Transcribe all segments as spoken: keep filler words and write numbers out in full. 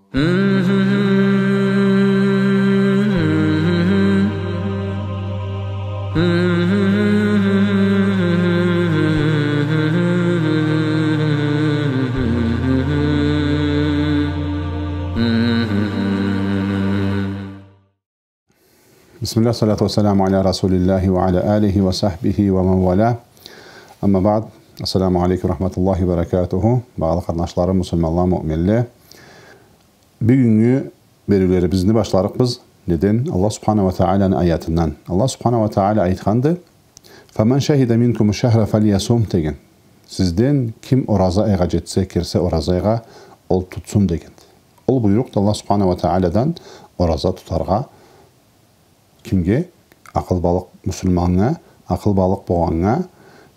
بسم الله، الصلاة والسلام على رسول الله وعلى آله وصحبه ومن والاه. أما بعد. السلام عليكم ورحمة الله وبركاته. Багъалы къарнашларым, муслиманла, муъминле. Бюгюннгю бериулерибизни башларыкъбыз. Неден? Аллах Субханаху уа Тааланы аятындан. Аллах Субханаху уа Таала айтханды: «فمن شهد منكم الشهر فليصمه», — деген. Сизден ким ораза айгъа джетсе, кирсе ораза айгъа, ол тутсун, деген. Ол буйрукъду Аллах Субханаху уа Тааладан ораза тутаргъа. Кимге? Акъылбалыкъ муслиманнга, акъылбалыкъ богъаннга,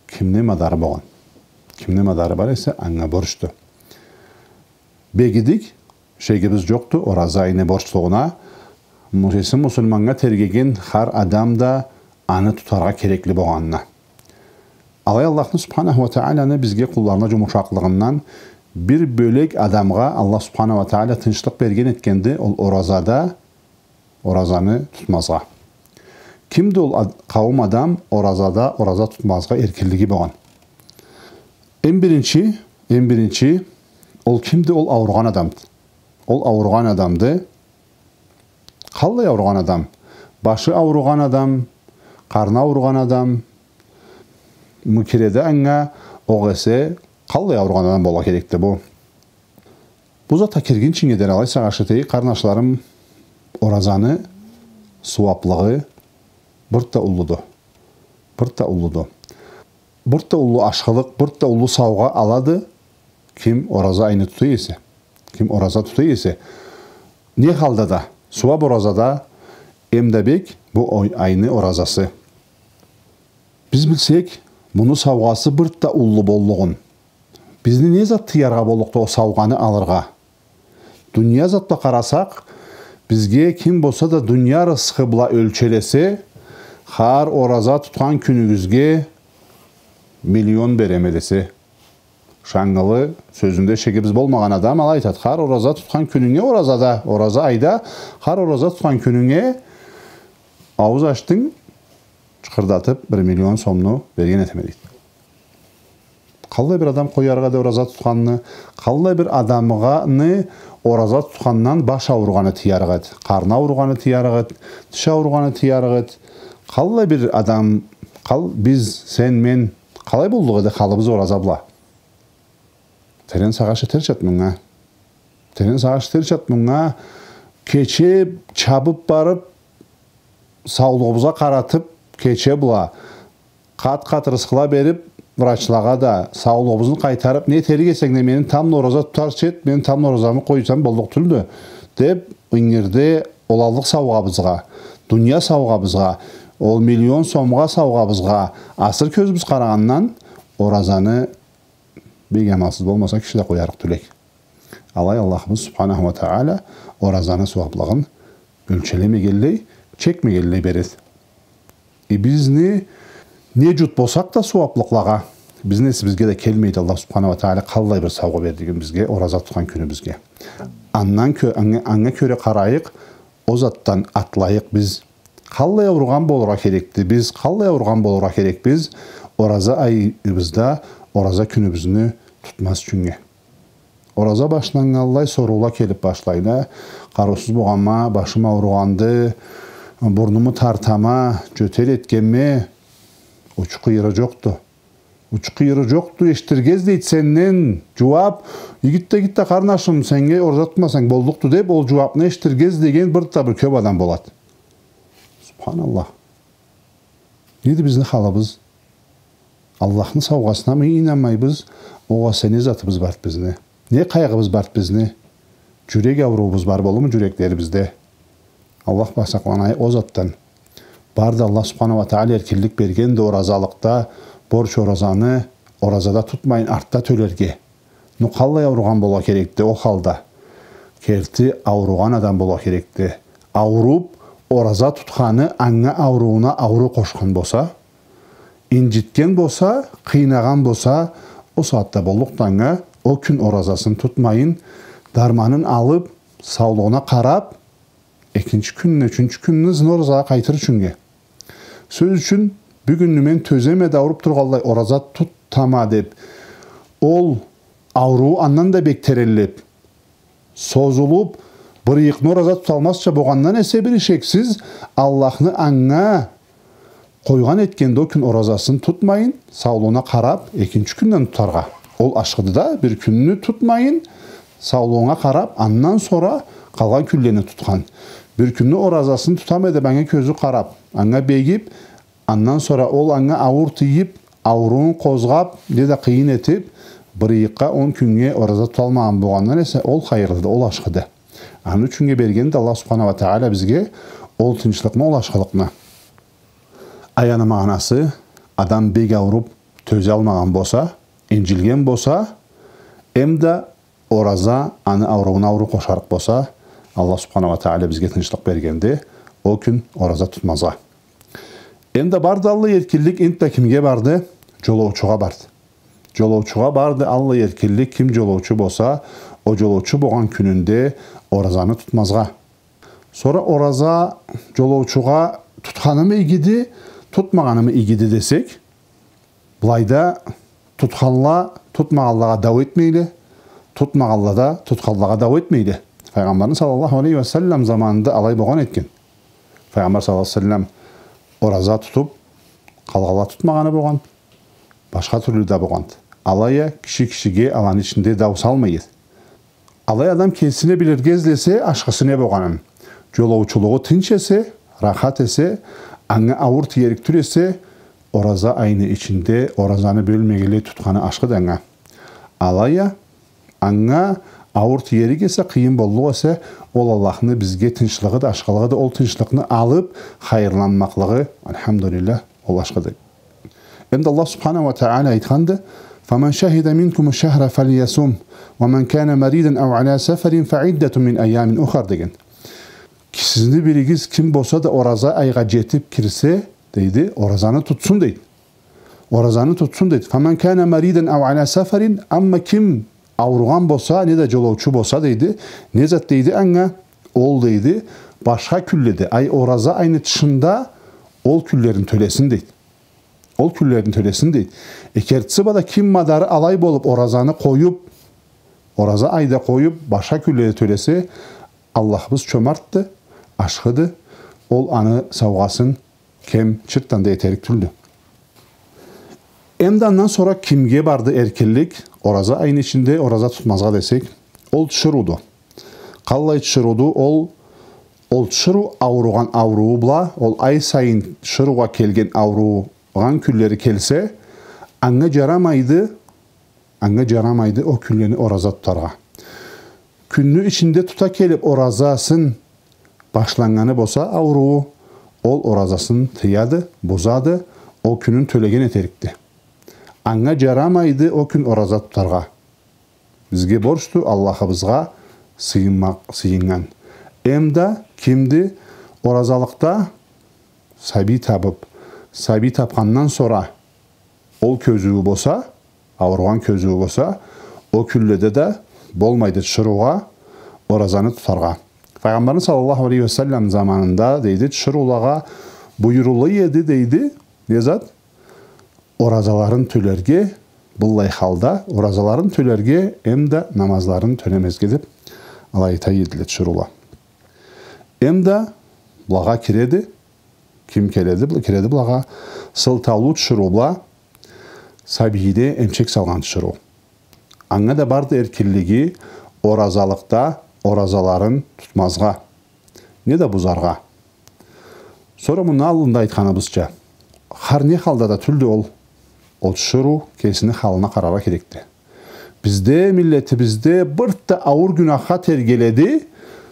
кимни мадары богъан. Кимни мадары бар эсе, анга борчду. Бегидик, шегибиз джокъду ораза айны борчлугъуна, муслим муслиманнга тергеген хар адам да аны тутаргъа керекли богъанына. Алай Аллахны Субханаху уа Тааланы бизге, къулларына джумушакълыгъындан бир бёлек адамгъа Аллах Субханаху уа Таала тынчлыкъ берген этгенди, ол оразада, оразаны тутмазгъа. Кимди ол ад-, къауум адам оразада, ораза тутмазгъа эркинлиги богъан? Эм биринчи, эм биринчи, ол кимди? Ол ауругъан адамды. Ол ауругъан адамды. Къаллай ауругъан адам? Башы ауругъан адам, къарны ауругъан адам, мы киреди анга, огъесе къаллай ауругъан адам болургъа керекди бу? Бу затха киргинчинге дери алай сагъыш этейик, къарнашларым, оразаны сууаблыгъы бир да уллуду. Бир да уллуду. Бир да уллу ашхылыкъ, бир да уллу саугъа алады ким ораза айны тута эсе. Ким ораза тута эсе. Не халда да, сууаб оразада, эм да бек бу ой-, айны оразасы. Биз билсек, муну саугъасы бир да уллу боллугъун. Бизни не зат тыяргъа боллукъду ол саугъаны алыргъа? Дуния затла къарасакъ, бизге ким болса да дуния рысхы бла ёлчелесе, хар ораза тутхан кюнюгюзге миллион береме десе, шангылы, сёзюнде шегибиз болмагъан адам алай айтад: хар ораза тутхан кюнюнге оразада, ораза айда, хар ораза тутхан кюнюнге аууз ачдынг, чыкъырдатыб бир миллион сомну берген этеме, дейди. Къаллай бир адам къоярыкъ эди ораза тутханны, къаллай бир адамгъа ораза тутхандан баш ауругъаны тыярыкъ эди, къарны ауругъаны тыярыкъ эди, тиш ауругъаны тыярыкъ эди. Къаллай бир адам, къал-, биз, сен, мен, къалай боллукъ эди халыбыз ораза бла? Терен сагъыш этерчад мынга. Терен сагъыш этерчад мынга. Кече чабыб барыб, саулугъубузгъа къаратыб, кече бла къат-къат рысхыла бериб, врачлагъа да саулугъубузну къайтарыб, не этерик эсенг да, мени тамбла ораза тутарча эт, мен тамбла оразамы къойсам боллукъ тюлдю, деб, ингирде оланлыкъ саугъабызгъа, дуния саугъабызгъа, ол миллион сомгъа саугъабызгъа асыры кёзюбюз къарагъандан, оразаны бек амалсыз болмаса, киши да къоярыкъ тюл эди. Алай Аллахыбыз Субханаху уа Таала оразаны сууаблыгъын ёлчелемегенлей, чекмегенлей береди. Э, бизни не джут болсакъ да сууаблыкълагъа, бизни эсибизге да келмейди Аллах Субханаху уа Таала къаллай бир саугъа бергенин бизге, ораза тутхан кюнюбюзге. Андан кё-, анга, анга кёре къарайыкъ, ол затдан атлайыкъ биз. Къаллай ауругъан болургъа керекди биз, къаллай ауругъан болургъа керекбиз ораза айыбызда, ораза кюнюбюзню тутмаз ючюннге. Ораза башланнганлай соруула келиб башлайла. Къарыусуз богъанма, башым ауругъанды, бурнуму тартама, джётел этгенме, учу-къыйыры джокъду. Учу-къыйыры джокъду, эшитирге излейди сенден джууаб. Игит да, игит да, къарнашым, сеннге ораза тутмасанг боллукъду деб, ол джууабны эшитирге излеген бир да бир кёб адам болады. Субханаллах. Неди бизни халыбыз? Аллахны саугъасынамы ийнанмайбыз, огъесе не затыбыз барды бизни? Не къайгъыбыз барды бизни? Джюрек ауруубуз бар болурму джюреклерибизде? Аллах бла сакъланайыкъ ол затдан. Барды Аллах Субханаху уа Таала эркинлик бергенди оразалыкъда, борч оразаны оразада тутмайын, артда тёлерге. Ну, къаллай ауругъан болургъа керекди ол халда? Керти ауругъан адам болургъа керекди. Ауруб, ораза тутханы анга аурууна ауруу къошхан болса, инджитген болса, къыйнагъан болса, ол сагъатда боллукъду анга ол кюн оразасын тутмайын, дарманын алыб, саулугъуна къарап, экинчи кюнню, ючюнчю кюнню ызына оразагъа къайтыр ючюннге. Сёз ючюн, бюгюнню мен тёземе да, ауруп тургъанлай ораза тутама деп, ол ауруу андан да бек тереллеп, созулуп, бир ыйыкъны ораза туталмазча болгъандан эсе, бир ишексиз, Аллахны анга къойгъан этгенди ол кюн оразасын тутмайын, саулугъуна къарап, экинчи кюнден тутаргъа. Ол ашхыды да, бир кюнню тутмайын, саулугъунга къарап, андан сора къалгъан кюнлени тутхан. Бир кюнню оразасын тутама деп анга кёзю къарап, анга бегип, андан сора ол анга ауур тийип, ауруун къозгъап, неда къыйын этип, бир ыйыкъгъа, он кюннге ораза туталмагъан болгъандан эсе, ол хайырлыды, ол ашхыды. Аны ючюннге бергенди Аллах Субханаху уа Тагъала бизге ол тынчлыкъны, ол ашхылыкъны. Ай, аны магъанасы, адам бек ауруп, тёзалмагъан болса, инджилген болса, эмда ораза аны аурууна ауруу къошарыкъ болса, Аллах Субханаху уа Тагъала бизге тынчлыкъ бергенди ол кюн ораза тутмазгъа. Эмда барды аллай эркинлик, энтда кимге барды? Джолоучугъа барды. Джолоучугъа барды аллай эркинлик, ким джолоучу болса, ол джолоучу болгъан кюнюнде оразаны тутмазгъа. Сора ораза джолоучугъа тутханымы игиди, тутмагъанымы игиди десек, былайда тутханла тутмагъанлагъа дау этмейле, тутмагъанла да тутханлагъа дау этмейле. Файгъамбарны саллаллаху алейхи уа саллам заманында алай болгъан этген. Файгъамбар саллаллаху алейхи уа саллам ораза тутуп, къалгъанла тутмагъаны болгъан, башха тюрлю да болгъанды. Алай а киши кишиге аланы ичинде дау салмай эди. Алай адам кесине билирге излесе, ашхысы не болгъанын. Джолоучулугъу тынч эсе, рахат эсе, анга ауур тиерик тюл эсе, ораза айны ичинде оразаны бёлмегенлей тутханы ашхыды анга. Алай а анга ауур тиерик эсе, къыйын боллукъ эсе, ол Аллахны бизге тынчлыгъыды, ашхылыгъыды, ол тынчлыкъны алып хайырланмакълыгъы, альхамдулиллях, ол ашхыды. Эмда Аллах Субханаху уа Тагъала айтханды: «فمن شهد منكم الشهر فليصمه، ومن كان مريضا أو على سفر فعدة من أيام أخر», — деген. Сизни биригиз ким болса да ораза айгъа джетип кирсе, дейди, оразаны тутсун, дейди. Оразаны тутсун, дейди. «فمن كان مريضا أو على سفر», амма ким ауругъан болса, неда джолоучу болса, дейди, не зат, дейди, анга, ол, дейди, башха кюнледе, ай, ораза айны тышында ол кюнлерин тёлесин, дейди. Ол кюнлерин тёлесин, дейди. Э, кертиси бла да ким мадары алай болуп, оразаны къоюп, ораза айда къоюп, башха кюнледе тёлесе, Аллахыбыз чомартды, ашхыды, ол аны саугъасын кем чыртдан да этерик тюлдю. Эмда андан сора кимге барды эркинлик ораза айны ичинде ораза тутмазгъа десек, ол тиширыуду. Къаллай тиширыуду ол? Ол тиширыу ауругъан ауруу бла, ол ай сайын тиширыугъа келген, ауругъан кюнлери келсе, анга джарамайды, анга джарамайды ол кюнлени ораза тутаргъа. Кюнню ичинде тута келип оразасын башланнганы болса ауруу, ол оразасын тыяды, бузады, ол кюнюн тёлеген этерикди. Анга джарамайды ол кюн ораза тутаргъа. Бизге борчду Аллахыбызгъа сыйынмакъ, сыйыннган. Эмда кимди оразалыкъда сабий табып, сабий тапхандан сора ол кёзюую болса, ауругъан кёзюую болса, ол кюнледе да болмайды тиширыугъа оразаны тутаргъа. Файгъамбарны саллаллаху алейхи ва саллам заманында, дейди, тиширыулагъа буюруллай эди, дейди, не зат? Оразаларын тёлерге, быллай халда оразаларын тёлерге эмда намазларын тёлемезге деп, алай айта эдиле тиширыула. Эмда былагъа киреди, ким келеди, бу-, киреди былагъа? Сылтаулу тиширыу бла сабийине эмчек салгъан тиширыу. Анга да барды эркинлиги оразалыкъда оразаларын тутмазгъа, неда бузаргъа. Сора муну аллында айтханыбызча, хар не халда да тюлдю ол, ол тиширыу кесини халына къараргъа керекди. Бизде, миллетибизде бир да ауур гюнахха тергеледи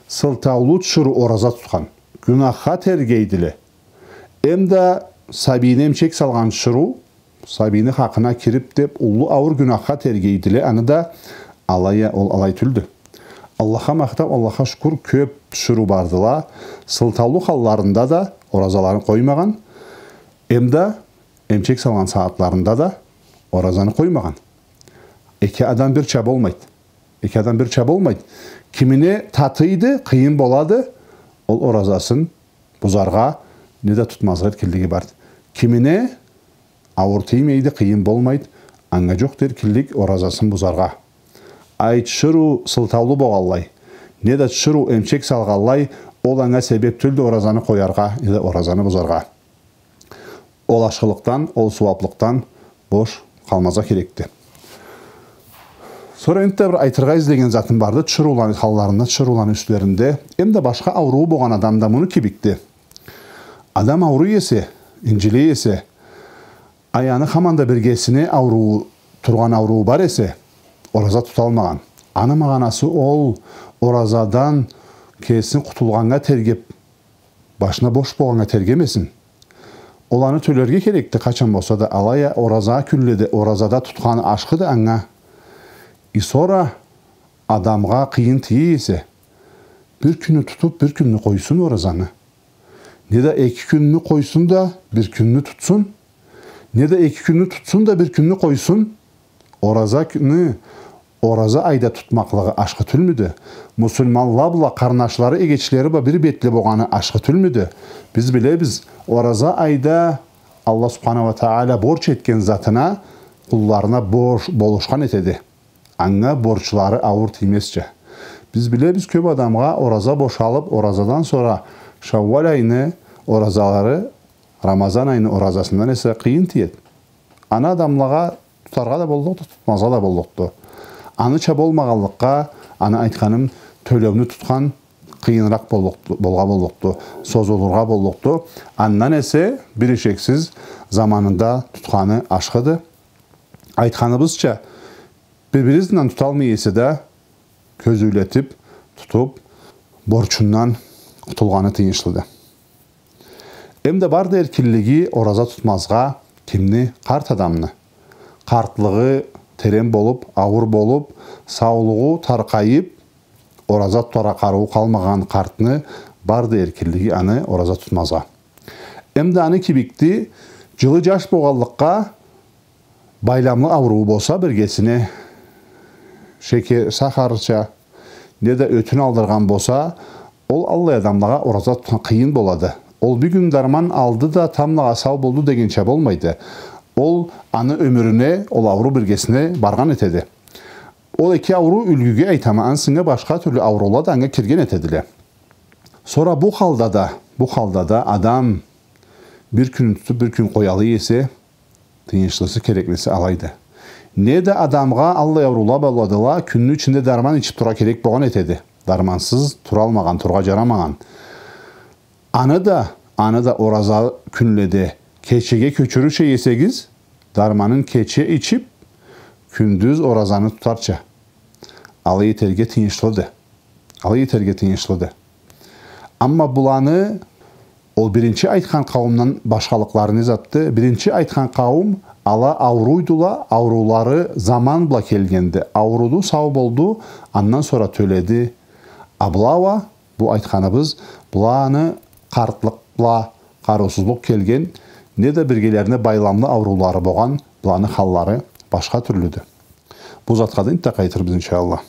сылтаулу тиширыу ораза тутхан. Гюнахха тергейдиле. Эмда сабийине эмчек салгъан тиширыу, сабийини хакъына кирип деп, уллу ауур гюнахха тергейдиле, аны да алай а, ол алай тюлдю. Аллахха махтау, Аллахха шукур, кёп тиширыу бардыла, сылтаулу халларында да оразаларын къоймагъан, эмда эмчек салгъан сагъатларында да оразаны къоймагъан. Эки адам бирча болмайды. Эки адам бирча болмайды. Кимине татыйды, къыйын болады, ол оразасын бузаргъа, неда тутмазгъа эркинлиги барды. Кимине ауур тиймейди, къыйын болмайды, анга джокъду эркинлик оразасын бузаргъа. Ай тиширыу сылтаулу болгъанлай, неда тиширыу эмчек салгъанлай, ол анга себеп тюлдю оразаны къояргъа, неда оразаны бузаргъа. Ол ашхылыкъдан, ол сууаблыкъдан бош къалмазгъа керекди. Сора энтда бир айтыргъа излеген затым барды, тиширыуланы халларында, тиширыуланы юслеринде, эмда башха ауруу болгъан адам да муну кибикди. Адам ауруй эсе, инджилей эсе, ай аны хаманда биргесине ауруу, тургъан ауруу бар эсе, ораза туталмагъан. Аны магъанасы ол оразадан кесин къутулгъаннга тергеб, башына бош болгъаннга тергемесин. Ол аны тёлерге керекди, къачан болса да, алай а ораза кюнледе, оразада тутханы ашхыды анга. И сора адамгъа къыйын тие эсе, бир кюнню тутуб, бир кюнню къойсун оразаны. Неда эки кюнню къойсун да, бир кюнню тутсун. Неда эки кюнню тутсун да, бир кюнню къойсун. Ораза кюнню, ораза айда тутмакълыгъы ашхы тюлмюдю? Муслиманла бла къарнашлары, эгечлери бла бир бетли болгъаны ашхы тюлмюдю? Биз билебиз, ораза айда Аллах Субханаху уа Тагъала борч этген затына къулларына бош-, болушхан этеди. Анга борчлары ауур тиймезча. Биз билебиз, кёб адамгъа ораза бошалыб, оразадан сора Шауал айны оразалары Рамазан айны оразасындан эсе къыйын тиеди. Аны адамлагъа тутаргъа да боллукъду, тутмазгъа да боллукъду. Аныча болмагъанлыкъгъа, аны айтханым, тёлеуню тутхан къыйыныракъ боллукъду, болгъа боллукъду, созулургъа боллукъду. Андан эсе, бир ишексиз, заманында тутханы ашхыды. Айтханыбызча, бир-биризинден туталмай эсе да, кёзюулетиб, тутуб, борчундан къутулгъаны тыйыншлыды. Эмда барды эркинлиги ораза тутмазгъа кимни? Къарт адамны. Къартлыгъы терен болуб, ауур болуб, саулугъу таркъайыб, ораза тутаргъа къарыуу къалмагъан къартны барды эркинлиги аны ораза тутмазгъа. Эмда аны кибикди, джылы джаш болгъанлыкъгъа, байламлы ауруу болса, биргесине шекер, сахарча, неда ётюн алдыргъан болса, ол аллай адамлагъа ораза тутхан къыйын болады. Ол бюгюн дарман алды да, тамблагъа сау болду дегенча болмайды. Ол аны ёмюрюне, ол ауруу биргесине баргъан этеди. Ол эки ауруу юлгюге айтама, ансынга башха тюрлю ауруула да анга кирген этедиле. Сора бу халда да, бу халда да адам бир кюнню тутуб, бир кюн къояллыкъ эсе, тыйыншлысы, кереклиси алайды. Неда адамгъа аллай ауруула боладыла, кюнню ичинде дарман ичиб тургъа керек болгъан этеди. Дармансыз туралмагъан, тургъа джарамагъан. Аны да, аны да ораза кюнледе кечеге кёчюрюрча эсегиз, дарманын кече ичиб, кюндюз оразаны тутарча. Алай этерге тыйыншлыды. Алай этерге тыйыншлыды. Амма буланы ол биринчи айтхан къауумдан башхалыкълары не затды? Биринчи айтхан къауум, ала ауруйдула, ауруулары заман бла келгенди. Ауруду, сау болду, андан сора тёледи. А была уа, бу айтханыбыз, быланы къартлыкъ бла къарыусузлукъ келген, неда биргелерине байламлы ауруулары болгъан, быланы халлары башха тюрлюдю. Бу затха да энтда къайтырбыз, иншаллах.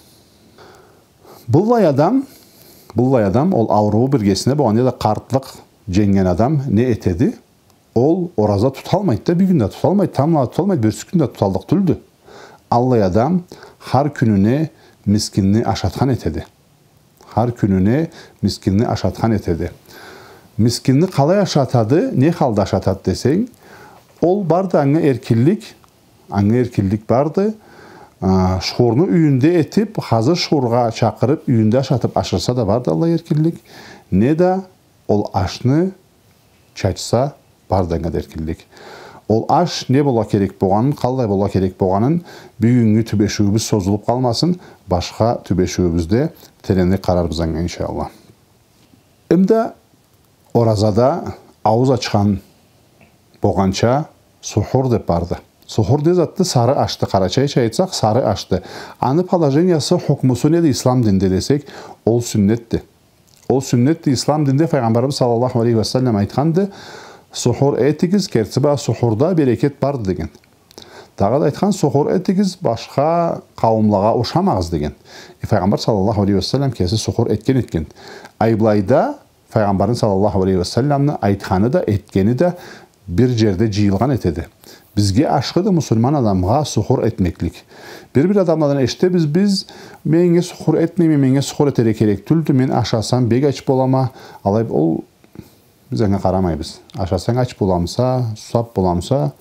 Быллай адам, быллай адам, ол ауруу биргесине болгъан, неда къартлыкъ дженгген адам не этеди? Ол ораза туталмайды да, бюгюн да туталмайды, тамбла туталмайды, бирси кюн да туталлыкъ тюлдю. Аллай адам хар кюнюне мискинни ашатхан этеди. Хар кюнюне мискинни ашатхан этеди. Мискинни къалай ашатады, не халда ашатады десенг, ол барды анга эркинлик, анга эркинлик барды. А, шхурну юйюнде этиб, хазыр шхургъа чакъырыб, юйюнде ашатыб ашырса да барды аллай эркинлик. Неда ол ашны чачса, барды анга да эркинлик. Ол аш не болургъа керек болгъанын, къаллай болургъа керек болгъанын, бюгюннгю тюбешиуюбюз созулуб къалмасын, башха тюбешиуюбюзде теренирек къарарбыз анга, иншаллах. Эмда оразада аууз ачхан болгъанча сухур деб барды. Сухур не затды? Сары ашды. Къарачайча айтсакъ, сары ашды. Аны положениясы, хукмусу неди ислам динде десек, ол сюннетди. Ол сюннетди. Ислам динде Файгъамбарыбыз саллаллаху алейхи ва саллам айтханды: «Сухур этигиз, керти бла сухурда берекет барды», — деген. Дагъыда айтхан, сухур этигиз, башха къауумлагъа ушамагъыз деген. Э, Файгъамбар саллаллаху алейхи ва саллам кеси сухур этген этген. Ай былайда Файгъамбарны саллаллаху алейхи ва салламны айтханы да, этгени да бир джерде джыйылгъан этеди. Бизге ашхыды муслиман адамгъа сухур этмеклик. Бир-бир адамладан эшитебиз биз, меннге сухур этмейме, меннге сухур этерге керек тюлдю, мен ашасам бек ач болама, алай ол Биз анга къарамайбыз. Ашасанг ач боламыса, сусап боламыса,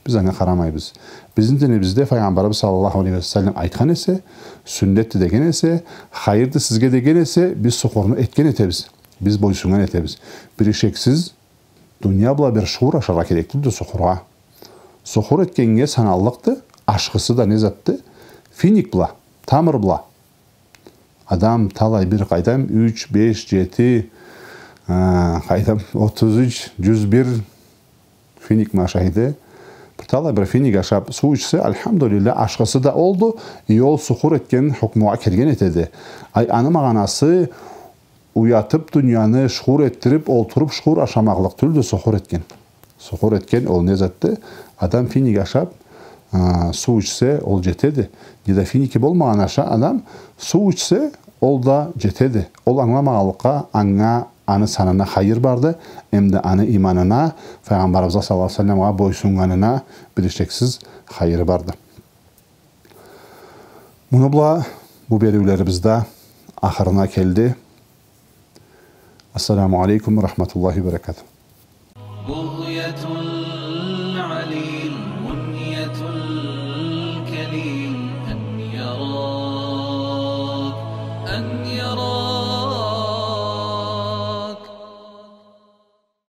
биз анга къарамайбыз. Бизни динибизде Файгъамбарыбыз саллаллаху алейхи ва саллам айтхан эсе, сюннетди деген эсе, хайырды сизге деген эсе, биз сухурну этген этебиз. Биз бойсуннган этебиз. Бир ишексиз, дуния бла бир шуур ашаргъа керек тюлдю сухургъа. Сухур этгеннге саналлыкъды, ашхысы да не затды? Финик бла, тамыр бла. Адам талай бир, къайдам, юч, беш, джети, а, къайдам, отуз юч, джюз бир финик ашайды. Бир талай бир финик ашап, суу ичсе, альхамдулиллах, ашхысы да олду, и ол сухур этген хукмугъа кирген этеди. Ай, аны магъанасы уятып, дунияны шуур этдирип, олтуруп шуур ашамакълыкъ тюлдю сухур этген. Сухур этген ол не затды? Адам финик ашап, а, суу ичсе, ол джетеди. Неда финики болмагъан аша-, адам суу ичсе, ол да джетеди. Ол англамагъанлыкъгъа, анга, аны санына хайыр барды, эмда аны иманына, Файгъамбарыбызгъа саллаллаху алейхи ва салламгъа бойсуннганына бир ишексиз хайыр барды. Муну бла бу бериулерибиз да ахырына келди. Ассаламу алейкум ва рахматуллахи ва баракатух.